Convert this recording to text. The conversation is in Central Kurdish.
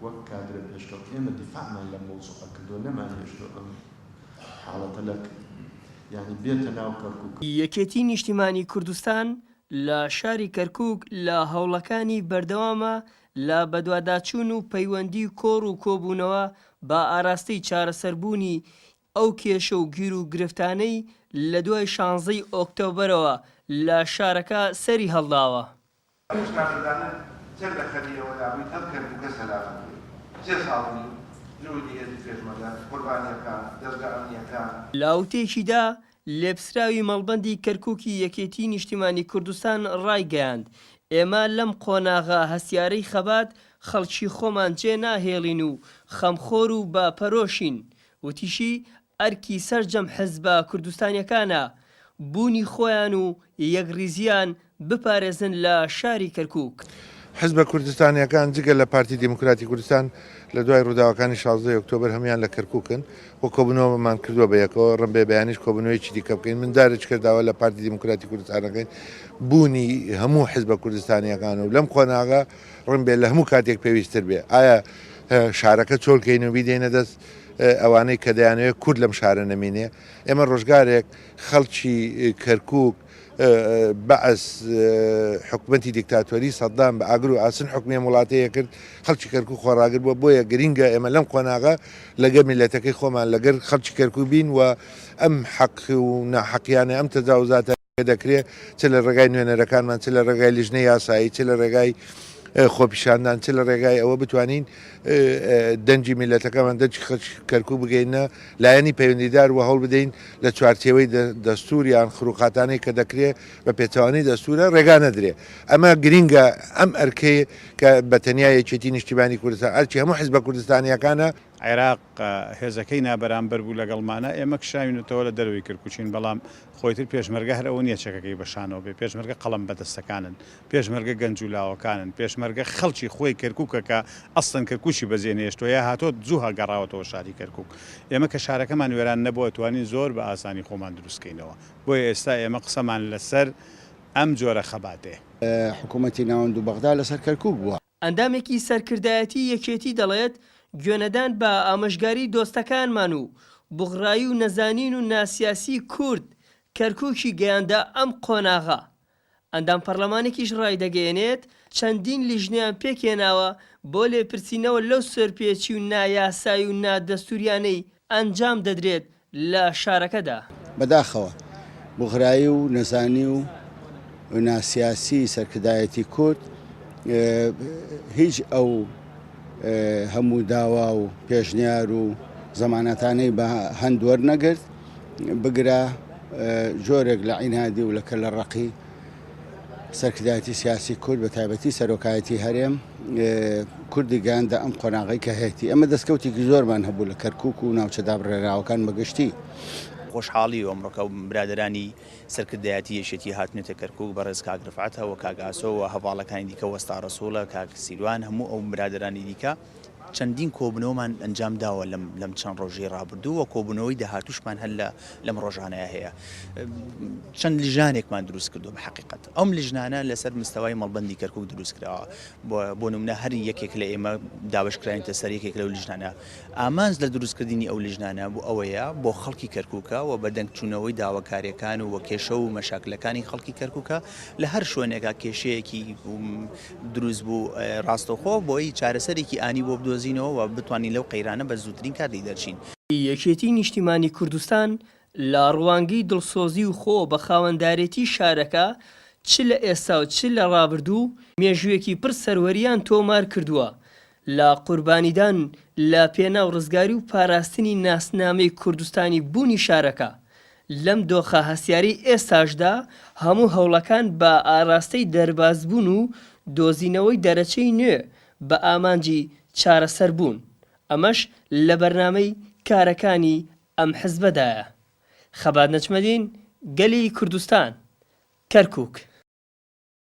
وەک کادرە پێشکەوت ئێمە دیفاعمان لەم مەوزوعە کردووە نەمانهێشتووە ئەم حاڵەتە لە یانی بێتە ناو کەرکوک. یەکێتی نیشتیمانی کوردستان لە شاری کەرکوک لە هەوڵەکانی بەردەوامە لە بەدواداچوون و پەیوەندی کۆڕ و کۆبوونەوە بە ئاراستەی چارەسەربوونی ئەو کێشە و گیروگرفتانەی لە دوای شانزەی ئۆکتۆبەرەوە لە شارەکە سەری هەڵداوە. ئەو شاشەدانە چەند لە خەمی ئەوەدا بوویت ئەم کەرکوکە سەلامەت بێت؟ سێ ساڵ و نیو جهودی هێزی پێشمەرگە، قوربانیەکان، دەزگا ئەمنیەکان. لە وتەیەکیدا لێپسراوی مەڵبەندی کەرکوکی یەکێتی نیشتیمانی کوردستان ڕایگەیاند، ئێمە لەم قۆناغە هەستیارەی خەبات خەڵکی خۆمان جێ ناهێڵین و خەمخۆر و بە پەرۆشین وتیشی، ئەرکی سەرجەم حزبە کوردستانیەکانە بوونی خۆیان و یەکڕیزییان بپارێزن لە شاری کەرکوک. حزبە کوردستانیەکان جگە لە پارتی دیموکراتی کوردستان لە دوای ڕووداوەکانی 16 ئۆکتۆبەر هەموویان لە کەرکوکن و کۆبوونەوەمان کردووە بە یەکەوە ڕەنبێ بەیانیش کۆبوونەوەیەکی دیکە بکەین من دارج کرد داوا لە پارتی دیموکراتی کوردستان دەکەین بوونی هەموو حزبە کوردستانیەکان و لەم قۆناغە ڕەنبێ لە هەموو کاتێک پێویستتر بێ ئایا شارەکە چۆل کەین و بیدەینە دەست ئەوانەی کە دەیانەوێت کورد لەم شارە نەمینێ ئێمە ڕۆژگارێک خەڵکی کەرکوک بەعس حکومەتی دیکتاتۆری سەدام بە ئاگر و ئاسن حکومی ئەم وڵاتەیە کرد خەڵکی کەرکوک خۆڕاگر بووە بۆیە گرینگە ئێمە لەم قۆناغە لەگەر میلەتەکەی خۆمان لەگەر خەڵکی کەرکوک بین و ئەم حەق و ناحەقیانە ئەم تەجاوزاتە دەکرێت چ لە ڕێگای نوێنەرەکانمان چ لە ڕێگای لیژنەی یاسایی چ لە ڕێگای خۆپیشاندان چ لە ڕێگای ئەوە بتوانین دەنگی میلەتەکەمان دەنگی خەڵکی کەرکوک بگەینە لایەنی پەیوەندیدار و هەوڵ بدەین لە چوارچێوەی دەستور یان خروقاتانەی کە دەکرێ بە پێچەوانەی دەستورە ڕێگا نەدرێ ئەمە گرینگە ئەم ئەرکەی کە بە تەنیا یەکێتی نیشتیمانی کوردستان ئەرکی هەموو حزبە کوردستانیەکانە. عێراق هێزەکەی نابەرامبەر بوو لەگەڵمانا، ئێمە کشاوینەتەوە لە دەرەوەی کەرکوکین، بەڵام خۆیتر پێشمەرگە هەر ئەوە نییە چەکەکەی بە شانەوە بێ، پێشمەرگە قەڵەم بەدەستەکانن، پێشمەرگە گەنج و لاوەکانن، پێشمەرگە خەڵکی خۆی کەرکوکە کە ئەسڵەن کەرکوکی بەجێ نەهێشتووە یا هاتۆت زوو گەڕاوەتەوە شاری کەرکوک. ئێمە کە شارەکەمان وێران نەبووە توانین زۆر بە ئاسانی خۆمان دروست کەینەوە. بۆیە ئێستا ئێمە قسەمان لەسەر ئەم جۆرە خەباتەیە. حکومەتی ناوەند و بەغدا لەسەر کەرکوک بووە. ئەندامێکی سەرکردایەتی یەکێتی دەڵێت، گوێنەدان بە ئامۆژگاری دۆستەکانمان و بوغڕایی و نەزانین و ناسیاسی کورد کەرکوکی گەیاندە ئەم قۆناغە. ئەندام پەرلەمانێکیش ڕایدەگەیەنێت، چەندین لیژنەیان پێکهێناوە بۆ لێپرسینەوە لەو سەرپێچی و نایاسایی و نادەستوریانەی ئەنجام دەدرێت لە شارەکەدا. بەداخەوە بوغرایی و نەزانی و ناسیاسی سەرکردایەتی کورد هیچ ئەو هەموو داوا و پێشنیار و زەمانەتانەی بە هەند وەرنەگرت، بگرە جۆرێک لە عینادی و لە کەلەڕەقی سەرکردایەتی سیاسی کورد بە تایبەتی سەرۆکایەتی هەرێم کوردی گەیاندە ئەم قۆناغەی کە هەیەتی. ئێمە دەستکەوتێکی زۆرمان هەبوو لە کەرکوک و ناوچە دابڕێنراوەکان بە گشتی. خۆشحاڵی ئەمڕۆکە برادەرانی سەرکردایەتی یەکێتی هاتنێتە کەرکوک، بەڕێز کاک رفعەت و کاک ئاسۆ و هەڤاڵەکانی دیکە، وەستا رەسوڵە، کاک سیروان، هەموو ئەو برادەرانی دیکە. چەندین کۆبوونەوەمان ئەنجام داوە لەم لەم چەند ڕۆژەی ڕابردوو و کۆبوونەوەی داهاتووشمان هەر لە لەم ڕۆژانەیە هەیە. چەند لیژنانێکمان دروست کردووە بە حەقیقەت. ئەم لیژنانە لەسەر مستەوای مەڵبەندی کەرکووک دروست کراوە. بۆ نمونە هەر یەکێک لە ئێمە دابەش کراوینتە سەر یەکێک لەو لیژنانە. ئامانج لە دروستکردنی ئەو لیژنانە بۆ ئەوەیە بۆ خەڵکی کەرکووکە و بەدەنگ چوونەوەی داواکارییەکان و کێشە و مەشاکلەکانی خەڵکی کەرکووکە لە هەر شوێنێکا کێشەیەکی دروست بوو ڕاستەوخۆ بۆی چارەسەرێکی ئانی بۆ بدۆزینەوە و بتوانین لەو قەیرانە بە زووترین کات لێی دەرچین. یەکێتی نیشتیمانی کوردستان لە ڕوانگەی دڵسۆزی و خۆ بە خاوەندارێتی شارەکە چ لە ئێستا و چ لە ڕابردوو مێژوویەکی پڕ سەروەریان تۆمار کردووە لە قوربانیدان لە پێناو ڕزگاری و پاراستنی ناسنامەی کوردستانی بوونی شارەکە لەم دۆخە هەستیارەی ئێستاشدا هەموو هەوڵەکان بە ئاراستەی دەربازبوون و دۆزینەوەی دەرەچەی نوێ بە ئامانجی چارەسەر بوون، ئەمەش لە بەرنامەی کارەکانی ئەم حزبەدایە. خەبات نەجمەدین، گەلی کوردستان، کەرکوک.